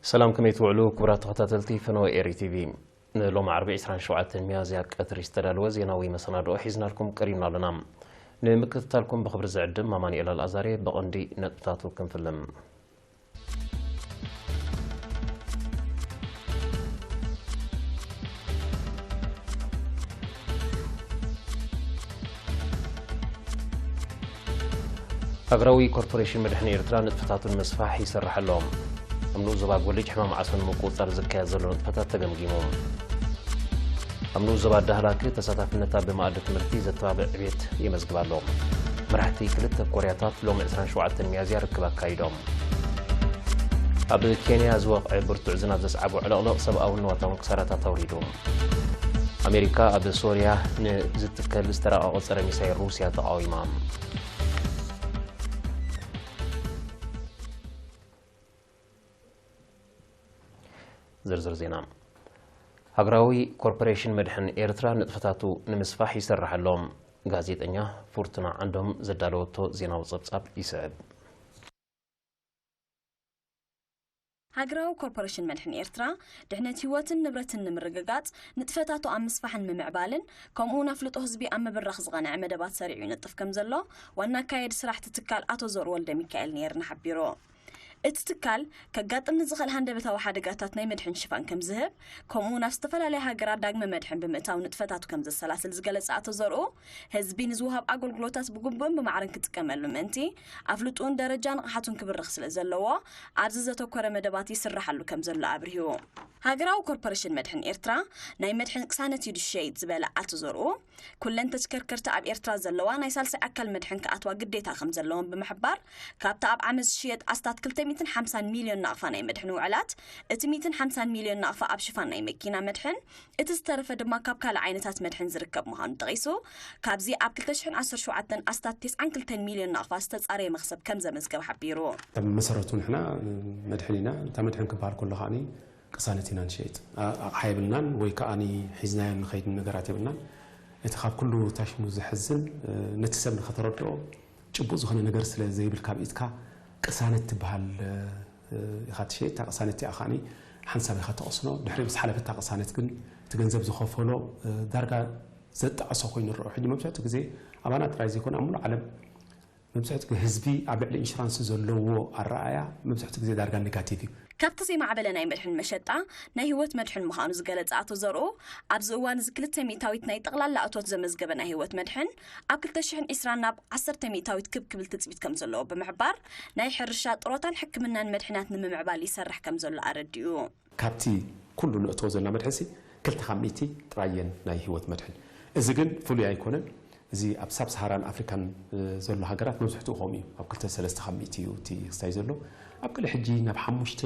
ሰላም፣ ከመይ ትውዕሉ ክቡራት ተኸታተልቲ ፈነወ ኤሪ ቲቪ? ንሎሚ ዓርቢ ዕስራን ሸውዓተን ሚያዝያ ቀትሪ ዝተዳለወ ዜናዊ መሰናድኦ ሒዝናልኩም ቀሪብና ኣለና። ንምክትታልኩም ብኽብሪ ዝዕድም ኣማኑኤል ኣልኣዛሬ። ብቐንዲ ነጥብታቱ ክንፍልም። ሃገራዊ ኮርፖሬሽን መድሕን ኤርትራ ንጥፈታቱ ንምስፋሕ ይሰርሕ ኣሎ። ኣብ ንኡስ ዞባ ጎሊጅ ሕማም ዓሶ ንምቁጽጻር ዝካየድ ዘሎ ንጥፈታት ተገምጊሙ። ኣብ ንኡስ ዞባ ዳህላክ ተሳታፍነታ ብመኣዲ ትምህርቲ ዘተባብዕ ዕቤት የመዝግብ ኣሎ። መራሕቲ ክልተ ኮርያታት ሎሚ ዕስራን ሸውዓተን ሚያዝያ ርክብ ኣካይዶም። ኣብ ኬንያ ዝወቕዐ ብርቱዕ ዝናብ ዘስዓቦ ዕልቕልቕ ሰብኣውን ንዋታውን ክሳራታት ኣውሪዱ። ኣሜሪካ ኣብ ሶርያ ንዝትከል ዝተራቐቐ ጸረ ሚሳይል ሩስያ ተቓዊማ። ዝርዝር ዜና። ሃገራዊ ኮርፖሬሽን መድሕን ኤርትራ ንጥፈታቱ ንምስፋሕ ይሰርሕ ኣሎ። ጋዜጠኛ ፉርቱና ዓንዶም ዘዳለወቶ ዜናዊ ጸብጻብ ይስዕብ። ሃገራዊ ኮርፖሬሽን መድሕን ኤርትራ ድሕነት ህይወትን ንብረትን ንምርግጋጽ ንጥፈታቱ ኣብ ምስፋሕን ምምዕባልን ከምኡ እውን ኣፍልጦ ህዝቢ ኣብ ምብራኽ ዝቐንዐ መደባት ሰሪዑ ይነጥፍ ከም ዘሎ ዋና ኣካየዲ ስራሕ እቲ ትካል ኣቶ ዘርኡ ወልደ ሚካኤል ንኤርና ሓቢሩ። እቲ ትካል ከጋጥም ንዝኽእል ሃንደበታዊ ሓደጋታት ናይ መድሕን ሽፋን ከም ዝህብ፣ ከምኡ ናብ ዝተፈላለያ ሃገራት ዳግመ መድሕን ብምእታው ንጥፈታቱ ከም ዘሰላስል ዝገለጸ ኣቶ ዘርኡ፣ ህዝቢ ንዝወሃብ ኣገልግሎታት ብግቡእን ብማዕረን ክጥቀመሉ ምእንቲ ኣፍልጡን ደረጃ ንቕሓቱን ክብርኽ ስለ ዘለዎ ኣብዚ ዘተኮረ መደባት ይስራሓሉ ከም ዘሎ ኣብሪሁ። ሃገራዊ ኮርፖሬሽን መድሕን ኤርትራ ናይ መድሕን ቅሳነት እዩ ዝሸይጥ ዝበለ ኣቶ ዘርኡ፣ ኩለን ተሽከርከርቲ ኣብ ኤርትራ ዘለዋ ናይ ሳልሳይ ኣካል መድሕን ክኣትዋ ግዴታ ከም ዘለወን ብምሕባር፣ ካብቲ ኣብ ዓመት ዝሽየጥ ኣስታት ክልተ ሚእትን ሓምሳን ሚልዮን ናቕፋ ናይ መድሕን ውዕላት፣ እቲ ሚእትን ሓምሳን ሚልዮን ናቕፋ ኣብ ሽፋን ናይ መኪና መድሕን፣ እቲ ዝተረፈ ድማ ካብ ካልእ ዓይነታት መድሕን ዝርከብ ምዃኑ ጠቒሱ፣ ካብዚ ኣብ ክልተ ሽሕን ዓሰርተ ሸውዓተን ኣስታት ተስዓን ክልተን ሚልዮን ናቕፋ ዝተጻረየ መኽሰብ ከም ዘመዝገበ ሓቢሩ። ከም መሰረቱ ንሕና መድሕን ኢና። እታ መድሕን ክበሃል ከሎ ከኣኒ ቅሳነት ኢና ንሸይጥ። ኣ-፣ ኣቕሓ የብልናን ወይ ከኣኒ ሒዝናዮ ንኸይድ ነገራት የብልናን። እቲ ካብ ኩሉ ታሽሙ ዘሕዝን፣ እ፣ ነቲ ሰብ ንኸተረድኦ ጭቡጥ ዝኾነ ነገር ስለ ዘይብልካ ኣብ ኢድካ ቅሳነት ትበሃል፣ እ፣ ኢኻ ትሸይጥ። እታ ቅሳነት እቲኣ ከኣኒ ሓንሳብ ኢኻ ተቐስኖ። ድሕሪ ምስ ሓለፈት እታ ቅሳነት ግን እቲ ገንዘብ ዝኸፈሎ፣ እ፣ ዳርጋ ዘጣዕሶ ኮይኑ ይረኦ። ሕጂ መብዛሕትኡ ግዜ ኣባና ጥራይ ዘይኮነ ኣብ ሙሉእ ዓለም መብዛሕትኡ ግዜ ህዝቢ ኣብ ልዕሊ ኢንሹራንስ ዘለዎ ኣረኣእያ መብዛሕትኡ ግዜ ዳርጋ ኔጋቲቭ እዩ። ካብቲ ዘይማዕበለ ናይ መድሕን መሸጣ ናይ ህይወት መድሕን ምዃኑ ዝገለጸ ኣቶ ዘርኡ፣ ኣብዚ እዋን እዚ ክልተ ሚእታዊት ናይ ጠቕላላ እቶት ዘመዝገበ ናይ ህይወት መድሕን ኣብ ክልተ ሽሕን ዕስራን ናብ ዓሰርተ ሚእታዊት ክብ ክብል ትጽቢት ከም ዘለዎ ብምሕባር፣ ናይ ሕርሻ፣ ጥሮታን ሕክምናን መድሕናት ንምምዕባል ይሰርሕ ከም ዘሎ ኣረዲኡ። ካብቲ ኩሉ ንእትዎ ዘለና መድሕንሲ ክልተ ካብ ሚእቲ ጥራየን ናይ ህይወት መድሕን። እዚ ግን ፍሉይ ኣይኮነን። እዚ ኣብ ሳብ ሰሃራን ኣፍሪካን፣ እ፣ ዘሎ ሃገራት መብዝሕትኡ ከምኡ እዩ። ኣብ ክልተ ሰለስተ ካብ ሚእቲ እዩ እቲ ክስታይ ዘሎ። ኣብ ገለ ሕጂ ናብ ሓሙሽተ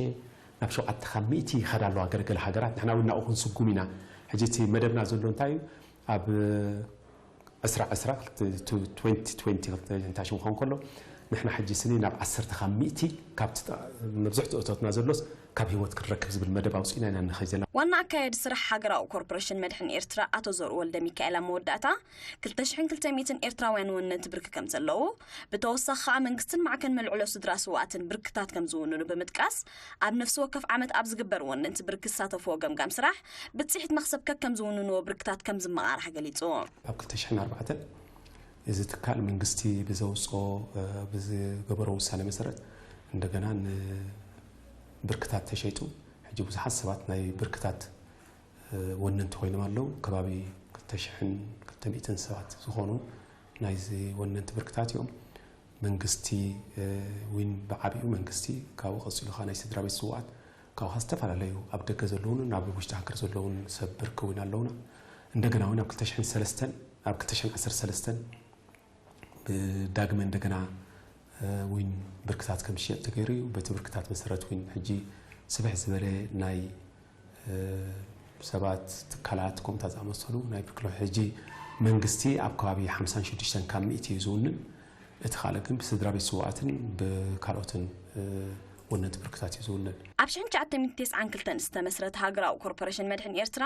ናብ ሸውዓተ ካብ ሚእቲ ይኸዳ ኣለዋ ገለገለ ሃገራት። ንሕና እውን ናብኡ ክንስጉም ኢና። ሕጂ እቲ መደብና ዘሎ እንታይ እዩ? ኣብ ዕስራ ዕስራ፣ ክልተ፣ ትወንቲ ትወንቲ፣ ክልተ ሽሕን ዓሰርተ ክኸውን ከሎ፣ ንሕና ሕጂ ስኒ ናብ ዓሰርተ ካብ ሚእቲ ካብቲ ጣ-፣ መብዝሕትኡ እቶትና ዘሎስ ካብ ህይወት ክንረክብ ዝብል መደብ ኣውፂእና ኢና ንኸይድ ዘለና። ዋና ኣካያዲ ስራሕ ሃገራዊ ኮርፖሬሽን መድሕን ኤርትራ ኣቶ ዘርኡ ወልደ ሚካኤል ኣብ መወዳእታ፣ ክልተ ሽሕን ክልተ ሚእትን ኤርትራውያን ወነንቲ ብርኪ ከም ዘለዉ፣ ብተወሳኺ ከኣ መንግስትን ማዕከን መልዕሎ ስድራ ስውኣትን ብርክታት ከም ዝውንኑ ብምጥቃስ፣ ኣብ ነፍሲ ወከፍ ዓመት ኣብ ዝግበር ወነንቲ ብርኪ ዝሳተፍዎ ገምጋም ስራሕ፣ ብጽሒት መኽሰብ ከከም ዝውንንዎ ብርክታት ከም ዝመቓራሕ ገሊጹ። ኣብ ክልተ ሽሕን ኣርባዕተን እዚ ትካል መንግስቲ ብዘውፅኦ፣ እ፣ ብዝገበሮ ውሳነ መሰረት እንደገና ንብርክታት ተሸይጡ። ሕጂ ብዙሓት ሰባት ናይ ብርክታት፣ እ፣ ወነንቲ ኮይኖም ኣለዉ። ከባቢ ክልተ ሽሕን ክልተ ሚእትን ሰባት ዝኾኑ ናይዚ ወነንቲ ብርክታት እዮም። መንግስቲ፣ እ፣ ዊን ብዓቢኡ መንግስቲ፣ ካብኡ ቀጺሉ ኸዓ ናይ ስድራ ቤት ስውኣት፣ ካብኡ ኸዓ ዝተፈላለዩ ኣብ ደገ ዘለዉን ናብ ውሽጢ ሃገር ዘለዉን ሰብ ብርኪ ዊን ኣለዉና። እንደገና እውን ኣብ ክልተ ሽሕን ሰለስተን፣ ኣብ ክልተ ሽሕን ዓሰርተ ሰለስተን ብዳግመ እንደገና፣ እ፣ ዊን ብርክታት ከም ዝሽየጥ ተገይሩ እዩ። በቲ ብርክታት መሰረት ዊን ሕጂ ስፍሕ ዝበለ ናይ፣ እ፣ ሰባት፣ ትካላት፣ ከምኡታት ዝኣመሰሉ ናይ ብርክሎ ሕጂ መንግስቲ ኣብ ከባቢ ሓምሳን ሽዱሽተን ካብ ሚእቲ እዩ ዝውንን። እቲ ካልእ ግን ብስድራ ቤት ስውኣትን ብካልኦትን፣ እ፣ ወነቲ ብርክታት እዩ ዝውነን። ኣብ ሽሕን ትሽዓተ ሚእትን ተስዓን ክልተን ዝተመስረተ ሃገራዊ ኮርፖሬሽን መድሕን ኤርትራ፣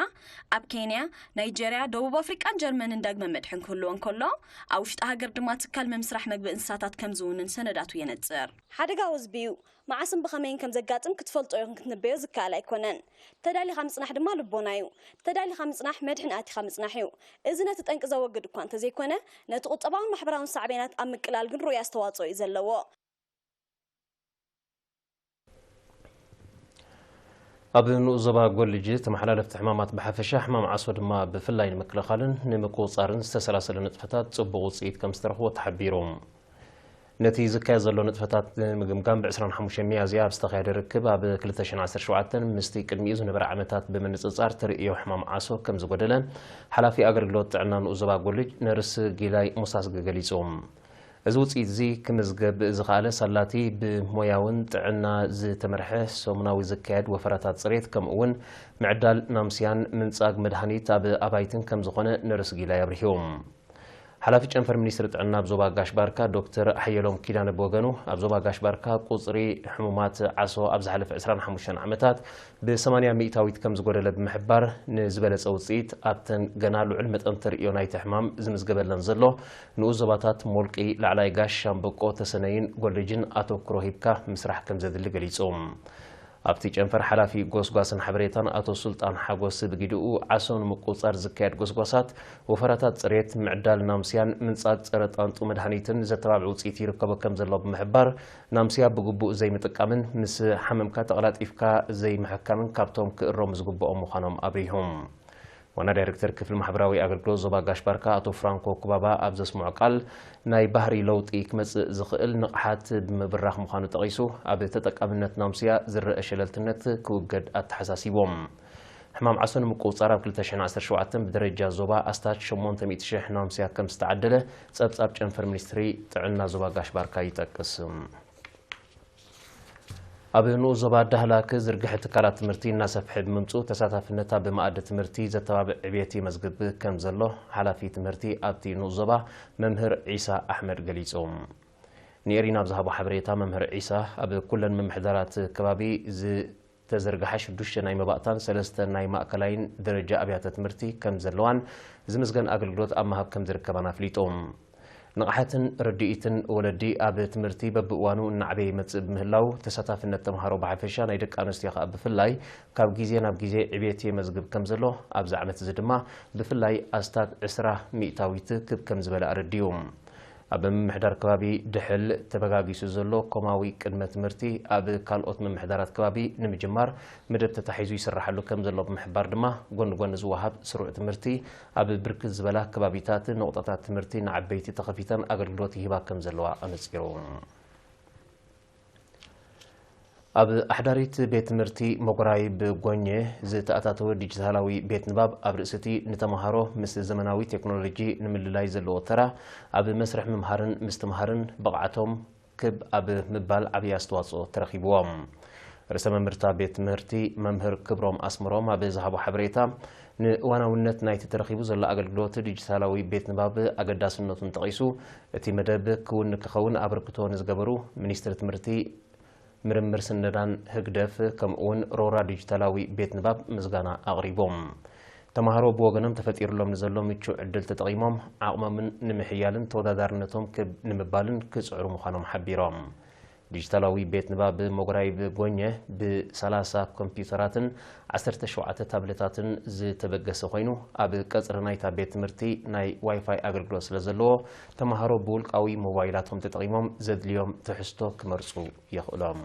ኣብ ኬንያ፣ ናይጀርያ፣ ደቡብ ኣፍሪቃን ጀርመንን ዳግመ መድሕን ክህልዎ እንከሎ፣ ኣብ ውሽጢ ሃገር ድማ ትካል ምምስራሕ መግቢ እንስሳታት ከም ዝውንን ሰነዳቱ የነጽር። ሓደጋ ወዝቢ እዩ። መዓስን ብኸመይን ከም ዘጋጥም ክትፈልጦ ይኹን ክትንበዮ ዝከኣል ኣይኮነን። ተዳሊኻ ምጽናሕ ድማ ልቦና እዩ። ተዳሊኻ ምጽናሕ መድሕን ኣቲኻ ምጽናሕ እዩ። እዚ ነቲ ጠንቂ ዘወግድ እኳ እንተዘይኮነ፣ ነቲ ቁጠባውን ማሕበራውን ሳዕቤናት ኣብ ምቅላል ግን ርኡይ ኣስተዋጽኦ እዩ ዘለዎ። ኣብ ንኡስ ዞባ ጎልጅ ተመሓላለፍቲ ሕማማት ብሓፈሻ፣ ሕማም ዓሶ ድማ ብፍላይ ንምክልኻልን ንምቁጽጻርን ዝተሰላሰለ ንጥፈታት ጽቡቕ ውጽኢት ከም ዝተረኽቦ ተሓቢሩ። ነቲ ዝካየድ ዘሎ ንጥፈታት ንምግምጋም ብ ዕስራን ሓሙሽተን ሚያዝያ ኣብ ዝተኻየደ ርክብ፣ ኣብ ክልተ ሽሕን ዓሰርተ ሸውዓተን ምስቲ ቅድሚኡ ዝነበረ ዓመታት ብምንጽጻር ተርእዮ ሕማም ዓሶ ከም ዝጎደለ ሓላፊ ኣገልግሎት ጥዕና ንኡስ ዞባ ጎልጅ ነርስ ጊላይ ሙሳስገ ገሊጹ። እዚ ውጽኢት እዚ ክምዝገብ ዝኸኣለ ሳላቲ ብሞያውን ጥዕና ዝተመርሐ ሰሙናዊ ዝካየድ ወፈራታት ጽሬት፣ ከምኡ እውን ምዕዳል ናምስያን ምንጻግ መድሃኒት ኣብ ኣባይትን ከም ዝኾነ ነርስ ጊላይ ኣብሪሁ። ሓላፊ ጨንፈር ሚኒስትሪ ጥዕና ኣብ ዞባ ጋሽ ባርካ ዶክተር ሓየሎም ኪዳነ ብወገኑ፣ ኣብ ዞባ ጋሽ ባርካ ቁጽሪ ሕሙማት ዓሶ ኣብ ዝሓለፈ ዕስራን ሓሙሽተን ዓመታት ብ ሰማንያ ሚእታዊት ከም ዝጎደለ ብምሕባር፣ ንዝበለጸ ውጽኢት ኣብተን ገና ልዑል መጠን ተርእዮ ናይቲ ሕማም ዝምዝገበለን ዘሎ ንኡስ ዞባታት ሞልቂ፣ ላዕላይ ጋሽ፣ ሻምበቆ፣ ተሰነይን ጎልጅን ኣተኩሮ ሂብካ ምስራሕ ከም ዘድሊ ገሊጹ። ኣብቲ ጨንፈር ሓላፊ ጎስጓስን ሓበሬታን ኣቶ ሱልጣን ሓጎስ ብጊድኡ፣ ዓሶ ንምቁጽጻር ዝካየድ ጎስጓሳት፣ ወፈራታት ጽሬት፣ ምዕዳል ናምስያን ምንጻግ ጸረ ጣንጡ መድሃኒትን ዘተባብዕ ውጽኢት ይርከቦ ከም ዘሎ ብምሕባር፣ ናምስያ ብግቡእ ዘይምጥቃምን ምስ ሓመምካ ተቐላጢፍካ ዘይምሕካምን ካብቶም ክእረሙ ዝግብኦም ምዃኖም ኣብሪሆም። ዋና ዳይሬክተር ክፍሊ ማሕበራዊ ኣገልግሎት ዞባ ጋሽ ባርካ ኣቶ ፍራንኮ ኩባባ ኣብ ዘስምዖ ቃል፣ ናይ ባህሪ ለውጢ ክመጽእ ዝኽእል ንቕሓት ብምብራኽ ምዃኑ ጠቒሱ፣ ኣብ ተጠቃምነት ናምስያ ዝረአ ሸለልትነት ክውገድ ኣተሓሳሲቦም። ሕማም ዓሶ ንምቁጽጻር ኣብ ክልተ ሽሕን ዓሰርተ ሸውዓተን ብደረጃ ዞባ ኣስታት ሸሞንተ ሚእቲ ሽሕ ናምስያ ከም ዝተዓደለ ጸብጻብ ጨንፈር ሚኒስትሪ ጥዕና ዞባ ጋሽ ባርካ ይጠቅስ። ኣብ ንኡስ ዞባ ዳህላክ ዝርግሐ ትካላት ትምህርቲ እናሰፍሐ ብምምጽኡ፣ ተሳታፍነት ኣብ መኣዲ ትምህርቲ ዘተባብዕ ዕብየት ይመዝግብ ከም ዘሎ ሓላፊ ትምህርቲ ኣብቲ ንኡስ ዞባ መምህር ዒሳ ኣሕመድ ገሊጹ። ንኤሪና ኣብ ዝሃቦ ሓበሬታ፣ መምህር ዒሳ፣ ኣብ ኩለን ምምሕዳራት ከባቢ ዝተዘርግሓ ሽዱሽተ ናይ መባእታን ሰለስተ ናይ ማእከላይን ደረጃ ኣብያተ ትምህርቲ ከም ዘለዋን ዝምዝገን ኣገልግሎት ኣብ ምሃብ ከም ዝርከባን ኣፍሊጡ። ንቕሓትን ርድኢትን ወለዲ ኣብ ትምህርቲ በብእዋኑ እናዓበየ ይመጽእ ብምህላው፣ ተሳታፍነት ተምሃሮ ብሓፈሻ፣ ናይ ደቂ ኣንስትዮ ከኣ ብፍላይ፣ ካብ ግዜ ናብ ግዜ ዕብየት የመዝግብ ከም ዘሎ፣ ኣብዚ ዓመት እዚ ድማ ብፍላይ ኣስታት ዕስራ ሚእታዊት ክብ ከም ዝበለ ኣረዲኡ። ኣብ ምምሕዳር ከባቢ ድሕል ተበጋጊሱ ዘሎ ኮማዊ ቅድመ ትምህርቲ ኣብ ካልኦት ምምሕዳራት ከባቢ ንምጅማር መደብ ተታሒዙ ይስራሓሉ ከም ዘሎ ብምሕባር ድማ፣ ጎኒ ጎኒ ዝወሃብ ስሩዕ ትምህርቲ ኣብ ብርክት ዝበላ ከባቢታት ነቑጣታት ትምህርቲ ንዓበይቲ ተኸፊተን ኣገልግሎት ይህባ ከም ዘለዋ ኣነጺሩ። ኣብ ኣሕዳሪት ቤት ትምህርቲ መጉራይ ብጎኘ ዝተኣታተወ ዲጂታላዊ ቤት ንባብ፣ ኣብ ርእሲ እቲ ንተምሃሮ ምስ ዘመናዊ ቴክኖሎጂ ንምልላይ ዘለዎ ተራ፣ ኣብ መስርሕ ምምሃርን ምስትምሃርን ብቕዓቶም ክብ ኣብ ምባል ዓብዪ ኣስተዋፅኦ ተረኺብዎም። ርእሰ መምህርታ ቤት ትምህርቲ መምህር ክብሮም ኣስመሮም ኣብ ዝሃቦ ሓበሬታ፣ ንእዋናውነት ናይቲ ተረኺቡ ዘሎ ኣገልግሎት ዲጂታላዊ ቤት ንባብ ኣገዳስነቱን ጠቒሱ፣ እቲ መደብ ክውን ንክኸውን ኣበርክቶ ንዝገበሩ ሚኒስትሪ ትምህርቲ፣ ምርምር ስነዳን ህግደፍ፣ ከምኡውን ሮራ ዲጂታላዊ ቤት ንባብ ምስጋና ኣቕሪቦም። ተምሃሮ ብወገኖም ተፈጢሩሎም ንዘሎ ምቹእ ዕድል ተጠቒሞም ዓቕሞምን ንምሕያልን ተወዳዳርነቶም ክብ ንምባልን ክጽዕሩ ምዃኖም ሓቢሮም። ዲጂታላዊ ቤት ንባብ መጉራይብ ጎኘ ብሰላሳ ኮምፒውተራትን ዓሰርተ ሸውዓተ ታብለታትን ዝተበገሰ ኮይኑ፣ ኣብ ቀጽሪ ናይታ ቤት ትምህርቲ ናይ ዋይፋይ ኣገልግሎት ስለ ዘለዎ፣ ተምሃሮ ብውልቃዊ ሞባይላቶም ተጠቒሞም ዘድልዮም ትሕዝቶ ክመርጹ የኽእሎም።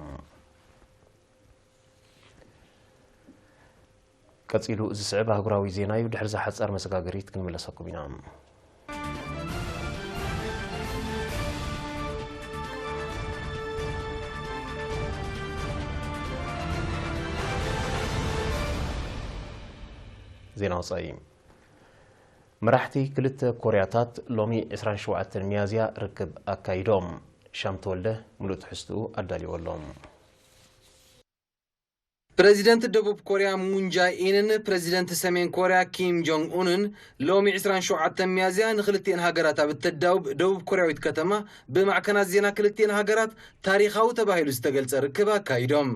ቀጺሉ ዝስዕብ ኣህጉራዊ ዜና እዩ። ድሕሪ እዛ ሓጻር መሰጋገሪት ክንምለሰኩም ኢና። ዜና ወጻኢ። መራሕቲ ክልተ ኮርያታት ሎሚ ዕስራን ሸውዓተን ሚያዝያ ርክብ ኣካይዶም። ሻም ተወልደ ምሉእ ትሕዝትኡ ኣዳልዎ ኣሎ። ፕረዚደንት ደቡብ ኮርያ ሙን ጃይ ኢንን ፕረዚደንት ሰሜን ኮርያ ኪም ጆንግ ኡንን ሎሚ ዕስራን ሸውዓተን ሚያዝያ ንክልቲኤን ሃገራት ኣብ እተዳውብ ደቡብ ኮርያዊት ከተማ ብማዕከናት ዜና ክልቲኤን ሃገራት ታሪኻዊ ተባሂሉ ዝተገልጸ ርክብ ኣካይዶም።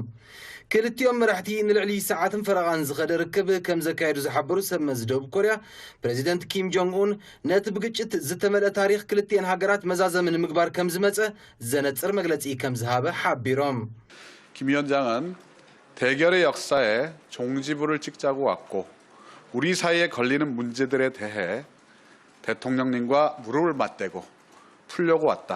ክልቲኦም መራሕቲ ንልዕሊ ሰዓትን ፈረቓን ዝኸደ ርክብ ከም ዘካየዱ ዝሓበሩ ሰብ መዚ ደቡብ ኮርያ፣ ፕረዚደንት ኪም ጆንግ ኡን ነቲ ብግጭት ዝተመልአ ታሪኽ ክልቲኤን ሃገራት መዛዘሚ ንምግባር ከም ዝመጸ ዘነጽር መግለጺ ከም ዝሃበ ሓቢሮም። 김 위원장은 대결의 역사에 종지부를 찍자고 왔고 우리 사이에 걸리는 문제들에 대해 대통령님과 무릎을 맞대고 풀려고 왔다.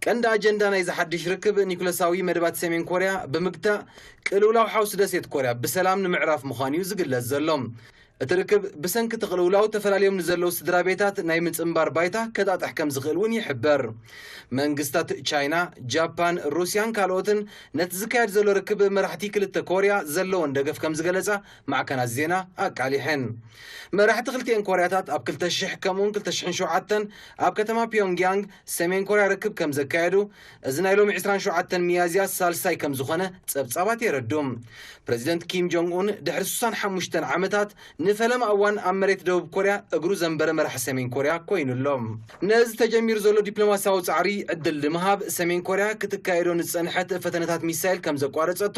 ቀንዲ ኣጀንዳ ናይዚ ሓድሽ ርክብ ኒኩለሳዊ መደባት ሰሜን ኮርያ ብምግታእ ቅልውላው ሓውሲ ደሴት ኮርያ ብሰላም ንምዕራፍ ምዃኑ እዩ ዝግለጽ ዘሎ። እቲ ርክብ ብሰንኪ እቲ ቅልውላው ተፈላልዮም ንዘለዉ ስድራ ቤታት ናይ ምጽንባር ባይታ ከጣጥሕ ከም ዝኽእል እውን ይሕበር። መንግስታት ቻይና፣ ጃፓን፣ ሩስያን ካልኦትን ነቲ ዝካየድ ዘሎ ርክብ መራሕቲ ክልተ ኮርያ ዘለዎን ደገፍ ከም ዝገለጻ ማዕከናት ዜና ኣቃሊሐን። መራሕቲ ክልቲኤን ኮርያታት ኣብ ክልተ ሽሕ ከምኡውን ክልተ ሽሕን ሸውዓተን ኣብ ከተማ ፒዮንግያንግ ሰሜን ኮርያ ርክብ ከም ዘካየዱ፣ እዚ ናይ ሎሚ ዕስራን ሸውዓተን ሚያዝያ ሳልሳይ ከም ዝኾነ ጸብጻባት የረዱ። ፕረዚደንት ኪም ጆንግ ኡን ድሕሪ ስሳን ሓሙሽተን ዓመታት ንፈለማ እዋን ኣብ መሬት ደቡብ ኮርያ እግሩ ዘንበረ መራሒ ሰሜን ኮርያ ኮይኑ ኣሎ። ነዚ ተጀሚሩ ዘሎ ዲፕሎማሲያዊ ጻዕሪ ዕድል ንምሃብ ሰሜን ኮርያ ክትካየዶ ንዝጸንሐት ፈተነታት ሚሳይል ከም ዘቋረጸቶ፣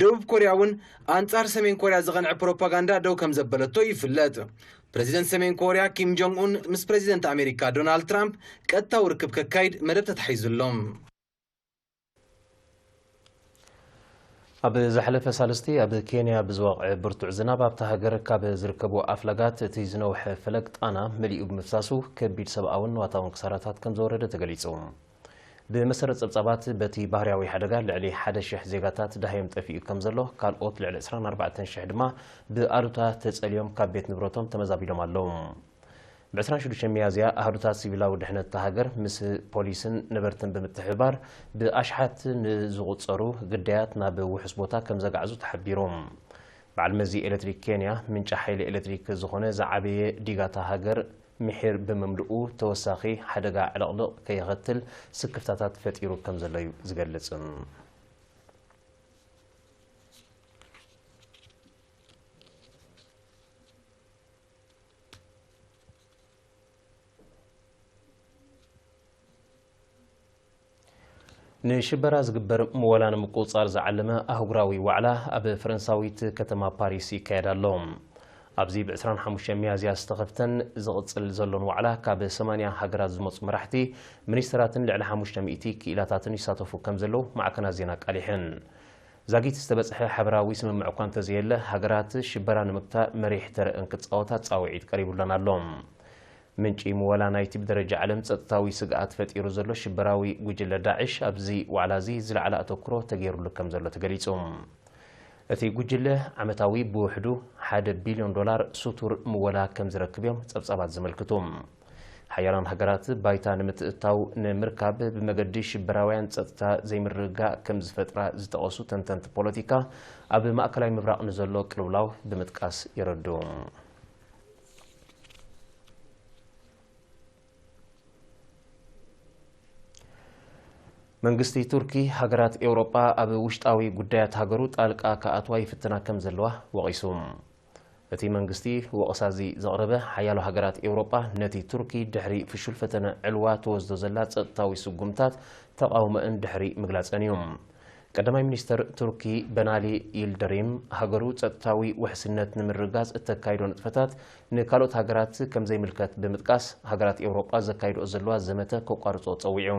ደቡብ ኮርያ እውን ኣንጻር ሰሜን ኮርያ ዝቐንዐ ፕሮፓጋንዳ ደው ከም ዘበለቶ ይፍለጥ። ፕረዚደንት ሰሜን ኮርያ ኪም ጆንግ ኡን ምስ ፕረዚደንት ኣሜሪካ ዶናልድ ትራምፕ ቀጥታዊ ርክብ ከካይድ መደብ ተታሒዙ ኣሎ። ኣብ ዝሓለፈ ሳልስቲ ኣብ ኬንያ ብዝወቕዐ ብርቱዕ ዝናብ ኣብታ ሃገር ካብ ዝርከቡ ኣፍላጋት እቲ ዝነውሐ ፈለግ ጣና መሊኡ ብምፍሳሱ ከቢድ ሰብኣውን ንዋታውን ክሳራታት ከም ዘወረደ ተገሊጹ። ብመሰረት ጸብጻባት በቲ ባህርያዊ ሓደጋ ልዕሊ ሓደ ሽሕ ዜጋታት ደሃዮም ጠፊኡ ከም ዘሎ ካልኦት ልዕሊ ዕስራን ኣርባዕተን ሽሕ ድማ ብኣሉታ ተጸልዮም ካብ ቤት ንብረቶም ተመዛቢሎም ኣለዉ። ብ ዕስራን ሽዱሽተን ሚያዝያ ኣሃዱታት ሲቪላዊ ድሕነት እታ ሃገር ምስ ፖሊስን ነበርትን ብምትሕብባር ብኣሽሓት ንዝቑጸሩ ግዳያት ናብ ውሑስ ቦታ ከም ዘጋዕዙ ተሓቢሩ። በዓል መዚ ኤሌክትሪክ ኬንያ ምንጪ ሓይሊ ኤሌክትሪክ ዝኾነ ዝዓበየ ዲጋ እታ ሃገር ምሒር ብምምልኡ ተወሳኺ ሓደጋ ዕልቕልቕ ከየኸትል ስክፍታታት ፈጢሩ ከም ዘሎ እዩ ዝገልጽ። ንሽበራ ዝግበር ምወላ ንምቁጽጻር ዝዓለመ ኣህጉራዊ ዋዕላ ኣብ ፈረንሳዊት ከተማ ፓሪስ ይካየድ ኣሎ። ኣብዚ ብ ዕስራን ሓሙሽተን ሚያዝያ ዝተኸፍተን ዝቕጽል ዘሎን ዋዕላ ካብ ሰማንያ ሃገራት ዝመጹ መራሕቲ፣ ሚኒስተራትን ልዕሊ ሓሙሽተ ሚእቲ ክኢላታትን ይሳተፉ ከም ዘለዉ ማዕከናት ዜና ኣቃሊሐን። ዛጊት ዝተበጽሐ ሓበራዊ ስምምዕ እኳ እንተዘየለ፣ ሃገራት ሽበራ ንምግታእ መሪሕ ተረአን ክጻወታ ጻውዒት ቀሪቡለን ኣሎ። ምንጪ ምወላ ናይቲ ብደረጃ ዓለም ጸጥታዊ ስግኣት ፈጢሩ ዘሎ ሽበራዊ ጉጅለ ዳዕሽ ኣብዚ ዋዕላ እዚ ዝለዓለ ኣተኩሮ ተገይሩሉ ከም ዘሎ ተገሊጹ። እቲ ጉጅለ ዓመታዊ ብውሕዱ ሓደ ቢልዮን ዶላር ስቱር ምወላ ከም ዝረክብ እዮም ጸብጻባት ዘመልክቱ። ሓያላን ሃገራት ባይታ ንምትእትታው ንምርካብ ብመገዲ ሽበራውያን ጸጥታ ዘይምርግጋእ ከም ዝፈጥራ ዝጠቐሱ ተንተንቲ ፖለቲካ ኣብ ማእከላይ ምብራቕ ንዘሎ ቅልውላው ብምጥቃስ የረድኡ። መንግስቲ ቱርኪ ሃገራት ኤውሮጳ ኣብ ውሽጣዊ ጉዳያት ሃገሩ ጣልቃ ክኣትዋ ይፍትና ከም ዘለዋ ወቒሱ። እቲ መንግስቲ ወቐሳ እዚ ዘቕረበ ሓያሎ ሃገራት ኤውሮጳ ነቲ ቱርኪ ድሕሪ ፍሹል ፈተነ ዕልዋ ትወስዶ ዘላ ጸጥታዊ ስጉምታት ተቓውሞአን ድሕሪ ምግላጸን እዩ። ቀዳማይ ሚኒስተር ቱርኪ በናሊ ይልደሪም ሃገሩ ጸጥታዊ ውሕስነት ንምርግጋጽ እተካይዶ ንጥፈታት ንካልኦት ሃገራት ከም ዘይምልከት ብምጥቃስ ሃገራት ኤውሮጳ ዘካይድኦ ዘለዋ ዘመተ ከቋርጾ ጸዊዑ።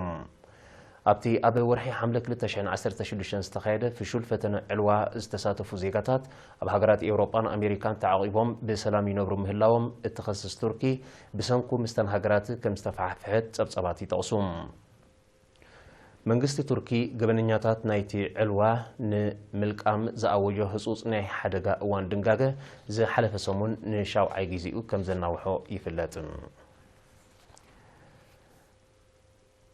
ኣብቲ ኣብ ወርሒ ሓምለ ክልተ ሽሕን ዓሰርተ ሽዱሽተን ዝተኻየደ ፍሹል ፈተነ ዕልዋ ዝተሳተፉ ዜጋታት ኣብ ሃገራት ኤውሮጳን ኣሜሪካን ተዓቒቦም ብሰላም ይነብሩ ምህላዎም እትኸስስ ቱርኪ ብሰንኩ ምስተን ሃገራት ከም ዝተፋሕፍሐት ጸብጻባት ይጠቕሱ። መንግስቲ ቱርኪ ገበነኛታት ናይቲ ዕልዋ ንምልቃም ዝኣወጆ ህጹጽ ናይ ሓደጋ እዋን ድንጋገ ዝሓለፈ ሰሙን ንሻውዓይ ግዜኡ ከም ዘናውሖ ይፍለጥ።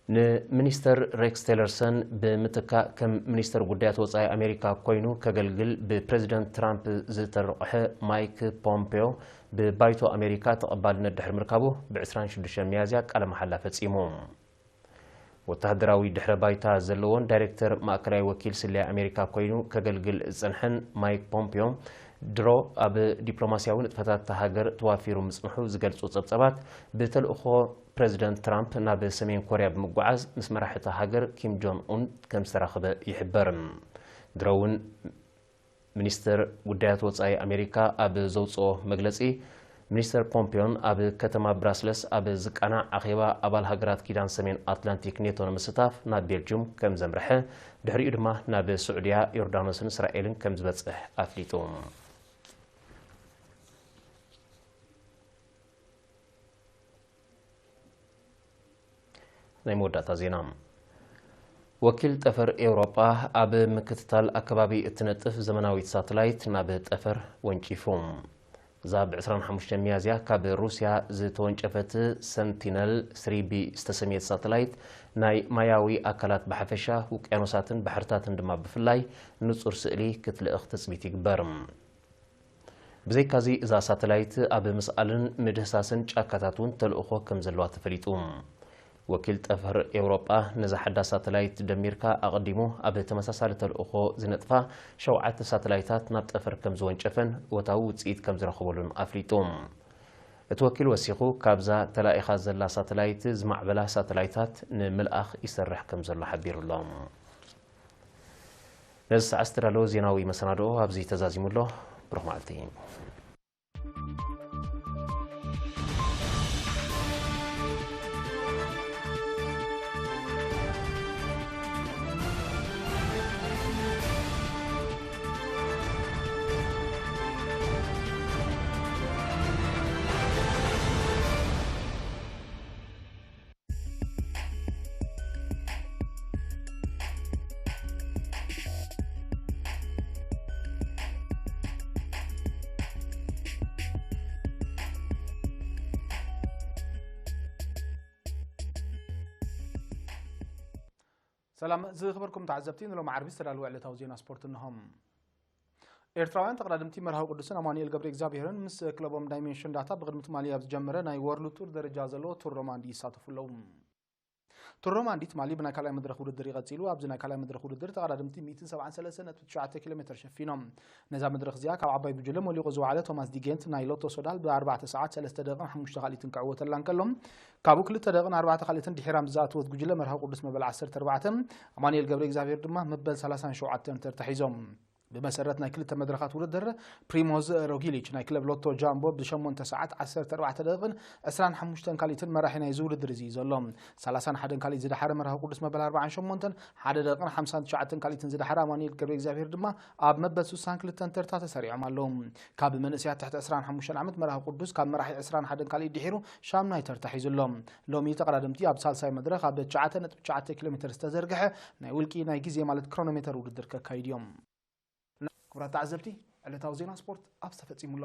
ንሚኒስተር ሬክስ ቴለርሰን ብምትካእ ከም ሚኒስተር ጉዳያት ወጻኢ ኣሜሪካ ኮይኑ ከገልግል ብፕረዚደንት ትራምፕ ዝተረቑሐ ማይክ ፖምፔዮ ብባይቶ ኣሜሪካ ተቐባልነት ድሕሪ ምርካቡ ብ ዕስራን ሽዱሽተን ሚያዝያ ቃለ መሓላ ፈጺሙ። ወተሃደራዊ ድሕረ ባይታ ዘለዎን ዳይሬክተር ማእከላይ ወኪል ስለያ ኣሜሪካ ኮይኑ ከገልግል ዝጸንሐን ማይክ ፖምፒዮ፣ ድሮ ኣብ ዲፕሎማስያዊ ንጥፈታት እታ ሃገር ተዋፊሩ ምጽንሑ ዝገልጹ ጸብጻባት፣ ብተልእኾ ፕረዚደንት ትራምፕ ናብ ሰሜን ኮርያ ብምጓዓዝ ምስ መራሒ እታ ሃገር ኪም ጆን ኡን ከም ዝተራኸበ ይሕበር። ድሮ እውን ሚኒስትር ጉዳያት ወጻኢ ኣሜሪካ ኣብ ዘውጽኦ መግለጺ፣ ሚኒስተር ፖምፒዮን ኣብ ከተማ ብራስለስ ኣብ ዝቃናዕ ኣኼባ ኣባል ሃገራት ኪዳን ሰሜን ኣትላንቲክ ኔቶ ንምስታፍ ናብ ቤልጅዩም ከም ዘምርሐ፣ ድሕሪኡ ድማ ናብ ስዑድያ፣ ዮርዳኖስን እስራኤልን ከም ዝበጽሕ ኣፍሊጡ። ናይ መወዳእታ ዜና። ወኪል ጠፈር ኤውሮጳ ኣብ ምክትታል ኣከባቢ እትነጥፍ ዘመናዊት ሳተላይት ናብ ጠፈር ወንጪፉ። እዛ ብ ዕስራን ሓሙሽተን ሚያዝያ ካብ ሩስያ ዝተወንጨፈት ሰንቲነል ስሪ ቢ ዝተሰምየት ሳተላይት፣ ናይ ማያዊ ኣካላት ብሓፈሻ፣ ውቅያኖሳትን ባሕርታትን ድማ ብፍላይ፣ ንጹር ስእሊ ክትልእኽ ትጽቢት ይግበር። ብዘይካዚ፣ እዛ ሳተላይት ኣብ ምስኣልን ምድህሳስን ጫካታት እውን ተልእኾ ከም ዘለዋ ተፈሊጡ። ወኪል ጠፈር ኤውሮጳ፣ ነዛ ሓዳስ ሳተላይት ደሚርካ፣ ኣቐዲሙ ኣብ ተመሳሳሊ ተልእኾ ዝነጥፋ ሸውዓተ ሳተላይታት ናብ ጠፈር ከም ዝወንጨፈን እወታዊ ውጽኢት ከም ዝረኸበሉን ኣፍሊጡ። እቲ ወኪል ወሲኹ፣ ካብዛ ተላኢኻ ዘላ ሳተላይት ዝማዕበላ ሳተላይታት ንምልኣኽ ይሰርሕ ከም ዘሎ ሓቢሩ ኣሎ። ነዚ ሰዓት ዝተዳለወ ዜናዊ መሰናድኦ ኣብዚ ተዛዚሙ ኣሎ። ብሩኽ መዓልቲ። ሰላም ዝኽበርኩም ተዓዘብቲ፣ ንሎሚ ዓርቢ ዝተዳለወ ዕለታዊ ዜና ስፖርት እንሆ። ኤርትራውያን ተቐዳደምቲ መርሃዊ ቅዱስን ኣማኑኤል ገብረ እግዚኣብሔርን ምስ ክለቦም ዳይሜንሽን ዳታ ብቕድሚ ትማሊ ኣብ ዝጀመረ ናይ ወርልድ ቱር ደረጃ ዘለዎ ቱር ሮማንዲ ይሳተፉ ኣለዉ። ቱር ሮማንዲ ትማሊ ብናይ ካልኣይ መድረኽ ውድድር ይቐጺሉ። ኣብዚ ናይ ካልኣይ መድረኽ ውድድር ተቐዳደምቲ ሚእትን ሰብዓን ሰለስተን ነጥቢ ትሽዓተ ኪሎ ሜተር ሸፊኖም። ነዛ መድረኽ እዚኣ ካብ ዓባይ ጉጅለ መሊቑ ዝወዓለ ቶማስ ዲጌንት ናይ ሎቶ ሶዳል ብኣርባዕተ ሰዓት ሰለስተ ደቂቕን ሓሙሽተ ካልኢትን ክዕወተላ እንከሎ፣ ካብኡ ክልተ ደቂቕን ኣርባዕተ ካልኢትን ድሒራ ምስ ዝኣተወት ጉጅለ መርሃዊ ቅዱስ መበል ዓሰርተ ኣርባዕተ፣ ኣማኑኤል ገብረ እግዚኣብሔር ድማ መበል ሰላሳን ሸውዓተን ተርታ ሒዞም። ብመሰረት ናይ ክልተ መድረኻት ውድድር፣ ፕሪሞዝ ሮጊሊች ናይ ክለብ ሎቶ ጃምቦ ብሸሞንተ ሰዓት ዓሰርተ ኣርባዕተ ደቂቕን ዕስራን ሓሙሽተን ካልኢትን መራሒ ናይዚ ውድድር እዚ እዩ ዘሎ። ሰላሳን ሓደን ካልኢት ዝደሓረ መርሃዊ ቅዱስ መበል ኣርባዓን ሸሞንተን ሓደ ደቂቕን ሓምሳን ትሽዓተን ካልኢትን ዝደሓረ ኣማኑኤል ገብረ እግዚኣብሔር ድማ ኣብ መበል ስሳን ክልተን ተርታ ተሰሪዖም ኣለዉ። ካብ መንእሰያት ትሕቲ ዕስራን ሓሙሽተን ዓመት መርሃዊ ቅዱስ ካብ መራሒ ዕስራን ሓደን ካልኢት ድሒሩ ሻምናይ ተርታ ሒዙ ኣሎ። ሎሚ ተቐዳደምቲ ኣብ ሳልሳይ መድረኽ ኣብ ትሽዓተ ነጥቢ ትሽዓተ ኪሎ ሜተር ዝተዘርግሐ ናይ ውልቂ ናይ ግዜ ማለት ክሮኖሜተር ውድድር ከካይዱ እዮም። ክቡራት ተዓዘብቲ፣ ዕለታዊ ዜና ስፖርት ኣብዚ ተፈጺሙ ኣሎ።